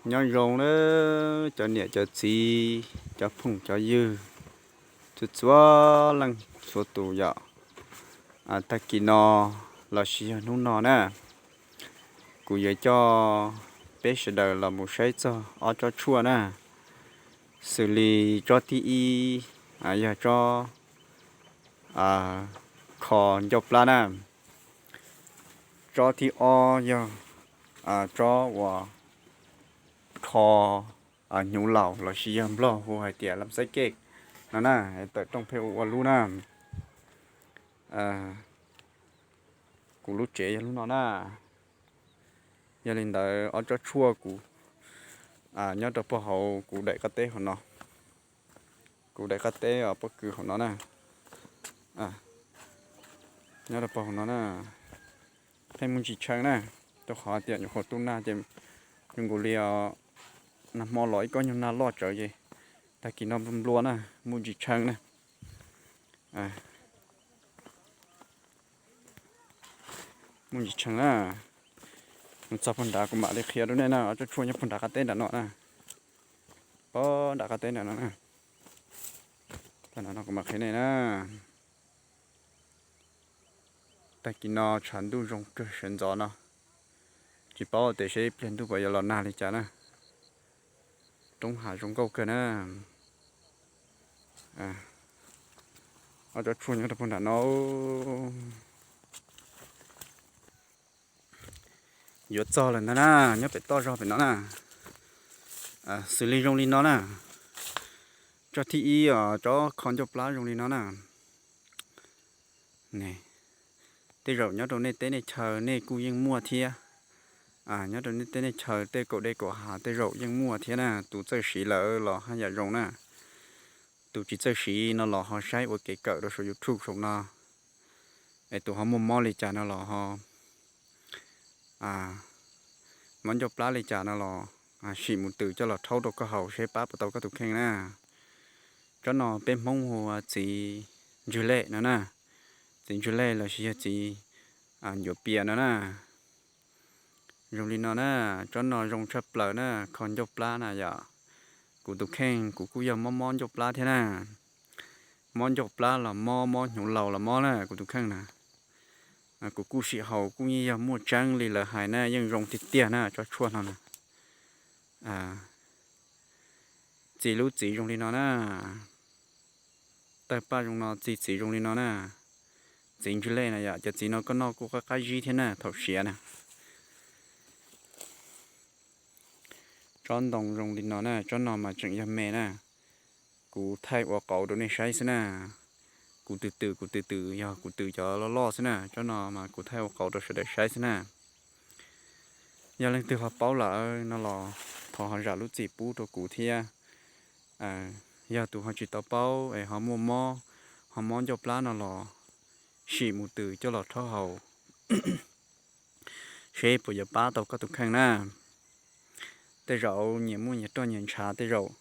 Nyob zoo na cov niam cov txiv, cov phooj cov ywg, txhua txhua leej txhua tus yom. Tag kis no los sis yog hnub no na, kuv yuav coj peb sawv daws los mus saib txog ob tsob tshuaj na, xws li tsob thib ib yog tsob kho ncauj plab na, tsob thib ob yog tsob uas kho hnyuv laus los sis yog Nplog hu hais tias lam xaib kej no na, tawm rooj pheej ua ua lub na. Kuv lub tsev yog lub no na. Yog li ntawd ob tsob tshuaj kuv nyob rau puag hauv kuv daim qab teb hauv no, kuv daim qab teb pob kws hauv no na, nyob rau puag hauv no na, pheej muaj ntsis tshee na, rau qhov tias nyuam qhuav tu nag ces zoo nkaus li nag hmo los ib kob nyuag nag loj tsawv ces tag kis no nplua nplua na, muaj ntsis tshee na. Muaj ntsis tshee na. Mus txog puag nrad kuv mam li qhia rau nej na, ob tsob tshuaj nyob puag nrad qab teb nram no na, puag nrad qab teb nram no na. Tag nrho no kuv mam qhia nej na. Tag kis no tshav ntuj zoo kawg sawv ntxov no, tsis paub tias seb ib pliag ntuj puas yuav los nag li cas na. Roob hav zoo nkauj kawg na. Ob tsob tshuaj nyob rau puag nram no. Yuav txog lawm ntag na, nyob pem toj zog pem no na. Xws li zoo li no na, tsob thib ib os, tsob kho ncauj plab zoo li no na. Tej zaum nyob rau nej teb nej chaw nej kuj yeej muaj thiab. Nyob rau nej teb nej chaw tej kaum dej kaum hav tej zaum yeej muaj thiab na. Tus txawj siv lawm los haj yam zoo na. Tus tsis txawj siv no los ho saib ua kev kawm rau saum YouTube saum no, es tus ho muaj mob li cas no los ho, mob ncauj plab li cas no los sim mus twm coj los rhaub rau koj haus seb pab puas tau koj tus kheej na. Tsob no peb Hmoob hu ua txiv ntswg lej no na, txiv ntswg lej los sis yog txiv ncuav pias no na. Zoo li no na, tsob no zoo tshaj plaws na, kho ncauj plab na yom. Kuv tus kheej kuv kuj yog mob mob ncauj plab thiab na. Mob ncauj plab los mob, mob hnyuv laus los mob na kuv tus kheej na. Kuv kuj sim haus kuj yeej yog muaj tseeb li lawv hais na, yeej zoo tiag tiag na tsob tshuaj no na. Txiv lub txiv zoo li no na, tawg paj zoo no, txiv txiv zoo li no na. Txiv ntswg lej na yom, cov txiv no koj noj kuj qab qab zib thiab na thaum siav na. Tsob ntoo zoo li no na, tsob no mas tseem yog me na. Kuv thaij ua qauv rau nej saib xwb na. Kuv twm twm, kuv twm twm, yog kuv twm cov loj loj xwb na, tsob no mas kuv thaij ua qauv rau sawv daws saib xwb na. Yog leej twg ho paub lawm no los thov ho zam lub txim pub rau kuv thiab. Yog tus ho tsis tau paub es ho muaj mob, ho mob ncauj plab no los sim mus twm coj los rhaub haus seb puas yuav pab tau koj tus kheej na. Tej zaum nyias muaj nyias roj nyias ntshav, tej zaum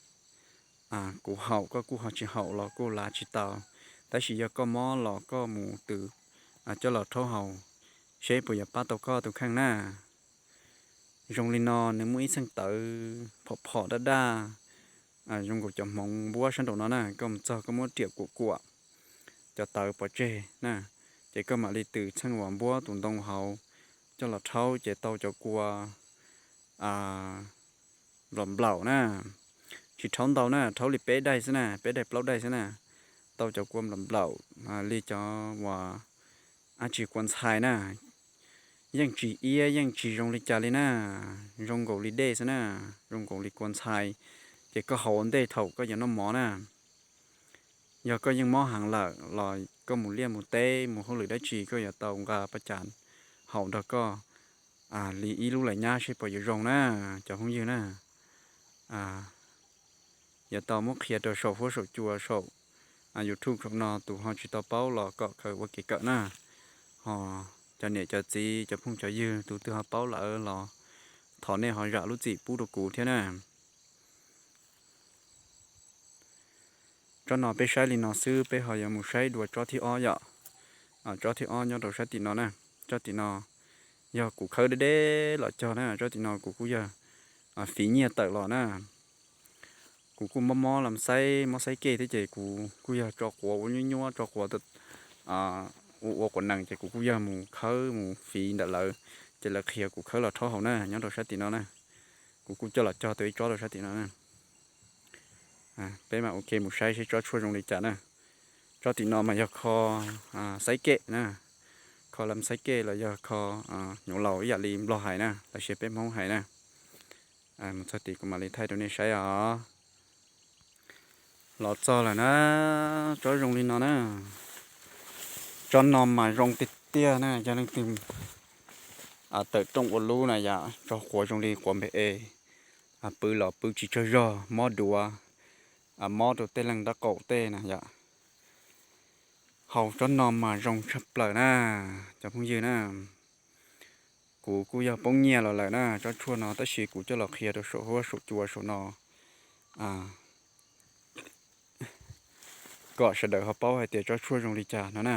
kuv haus koj kuj ho tsis haum los kuj lav tsis tau. Tab sis yog koj mob los koj mus twm coj los rhaub haus seb puas yuav pab tau koj tus kheej na. Zoo li no nws muaj ib txheej tawv phom phom daj daj, zoo nkaus cov hmoov npuab sab nraum no na, koj mus txog koj muab riam kuam kuam cov tawv pov tseg na, ces koj mam li twm txheej uas npuab tus ntoo hauv coj los rhaub ces tau cov kua nplaum nplaum na. Tsis rhaub ntau na, rhaub li peb daim xwb na, peb daim plaub daim xwb na. Tau cov kua nplaum nplaum li cov uas dab tsi, kua ntxhais na. Yeej tsis iab yeej tsis zoo li cas li na, zoo nkaus li dej xwb na, zoo nkaus li kua ntxhais. Ces koj haus ua ntej thaum koj yuav noj mov na. Yog koj yeej mob heev lawm los koj mus liaj mus teb mus hauj lwm dab tsi koj yuav tau nqa paj cas haus nrog koj li ib lub lawm nyab seb puas yuav zoo na, cov phooj ywg na. Yuav tau muab qhia rau saum huab saum cua saum YouTube saum no, tus ho tsis tau paub los kom kawm ua kev kawm na. Ho cov niam cov txiv cov phooj cov ywg tus twg ho paub lawm los thov nej ho zam lub txim pub rau kuv thiab na. Tsob no peb saib li no xwb, peb ho yuav mus saib dua tsob thib ob yom. Tsob thib ob nyob rau sab tim no na. Tsob tim no yog kuv khawb deb deb los cog na, tsob tim no kuv kuj yog fiv nyiaj tawm los na. Kuv kuj mob mob lam xaib mob xaib kej thiab ces kuv kuj yog tso quav ua nyuab nyuab tso quav ua ua quav nees ces kuv kuj yog mus khawb mus fiv ntawm lawv, ces lawv qhia kuv khawb los rhaub haus na nyob rau sab tim no na. Kuv kuj coj los cog tau ib tsob rau sab tim no na. Peb mam ua ke mus saib seb tsob tshuaj zoo li cas na. Tsob tim no mas yog kho xaib kej na, kho lam xaib kej los yog kho hnyuv laus ib yam li nplog hais na los sis peb Hmoob hais na. Mus txog tim kuv mam li thaij rau nej saib os. Los txog lawm na, tsob zoo li no na. Tsob no mas zoo tiag tiag na, yog leej twg tawm rooj ua lub na yom, tso quav zoo li quav npeg es, pw los pw tsis tsaug zog, mob duav, mob rau tej leeg nraub qaum tej na yom. Haus tsob no mas zoo tshaj plaws na, cov phooj ywg na. Kuv kuj yog poob nyiaj los lawm na tsob tshuaj no tab sis kuv coj los qhia rau saum huab saum cua saum no kom sawv daws ho paub hais tias tsob tshuaj zoo li cas no na.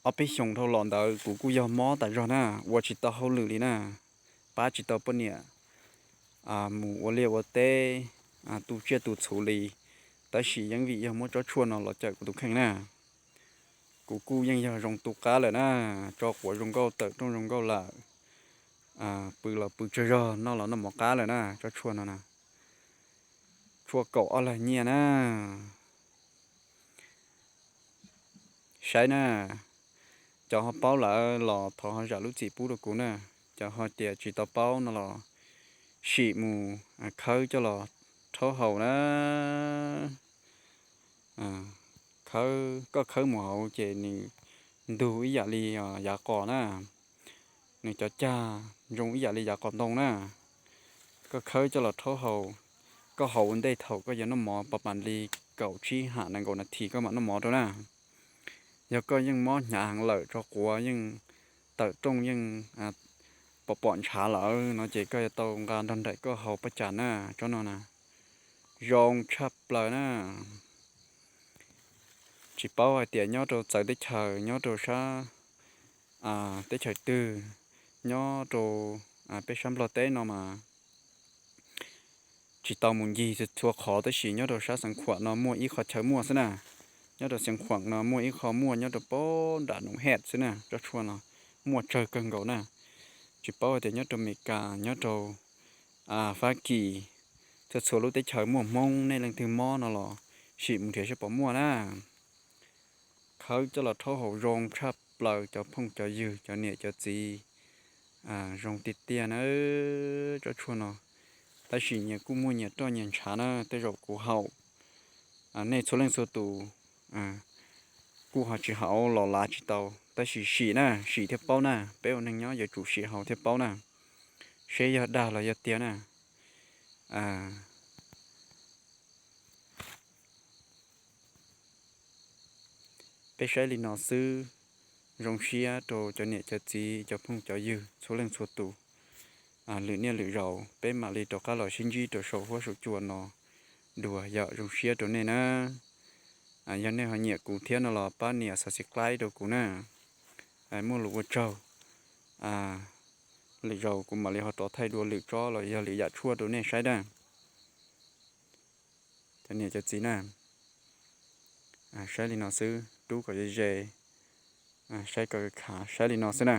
Ob peb xyoos dhau los ntawd kuv kuj yog mob tas zog na, ua tsis tau hauj lwm li na, pab tsis tau poj niam mus ua liaj ua teb, tu tsiaj tu txhuv li, tab sis yeej vim yog muab tsob tshuaj no los cawm kuv tus kheej na. Kuv kuj yeej yog zoo tu qab lawm na, tso quav zoo nkauj tawm rooj zoo nkauj lawm, pw los pw tsaug zog, noj los noj mov qab lawm na, tsob tshuaj no na. Tshuaj kaum ob lag nyiaj na. Saib na, cov ho paub lawm los thov ho zam lub txim pub rau kuv na, cov ho tias tsis tau paub no los sim mus khawb coj los rhaub haus na. Khawb, koj khawb mus hauv ces nws ntug ib yam li yav qos na, nws cov cag zoo ib yam li yav qos ntoo na. Koj khawb coj los rhaub haus, koj haus ua ntej thaum koj yuav noj mov pas pas li kaum tsib ham nees nkaum nas this koj mam noj mov rau na. Yog koj yeej mob hnyav heev lawm, tso quav yeej tawm rooj yeej pom pom ntshav lawm no ces koj yuav tau nqa nrog nraim koj haus paj cas na, tsob no na. Zoo tshaj plaws na. Tsis paub hais tias nyob rau txawv teb chaws, nyob rau sab teb chaws twg, nyob rau peb sab Nplog teb no mas tsis tau mus ncig txhua qhov, tab sis nyob rau sab Xeev Khuam no muaj ib qho chaw muaj xwb na. Nyob rau Xeev Khuam no muaj ib qho muaj nyob rau pab nram Noov Hej xwb na, tsob tshuaj no muaj tsawg kawg nkaus na. Tsis paub hais tias nyob rau Amelikas, nyob rau Fab Kis, txhua txhua lub teb chaws muaj Hmoob, nej leej twg mob no los sim mus nrhiav seb puas muaj na. Khawb coj los rhaub haus zoo tshaj plaws cov phooj cov ywg cov niam cov txiv, zoo tiag tiag na tsob tshuaj no. Tab sis nyias kuj muaj nyias roj nyias ntshav na, tej zaum kuv haus, nej txhua leej txhua tus kuj ho tsis haus los lav tsis tau, tab sis sim na, sim thiaj paub na, peb ua neeg nyob yuav tsum sim haus thiaj paub na, seb yog dag los yog tiag na. Peb saib li no xwb, zoo siab rau cov niam cov txiv cov phooj cov ywg txhua leej txhua tus. Lwm niaj lwm zaus peb mam li rov qab los sib ntsib rau saum huab saum cua no dua, yog zoo siab rau nej na. Yog nej ho nyiam kuv thiab no los pab nias subscribe rau kuv na. Muaj lus ua tsaug, lwm zaus kuv mam li ho rov thaij dua lwm tsob los yog lwm yam tshuaj rau nej saib na. Cov niam cov txiv na, saib li no xwb, rub kom ze ze, saib kom khav, saib li no xwb na.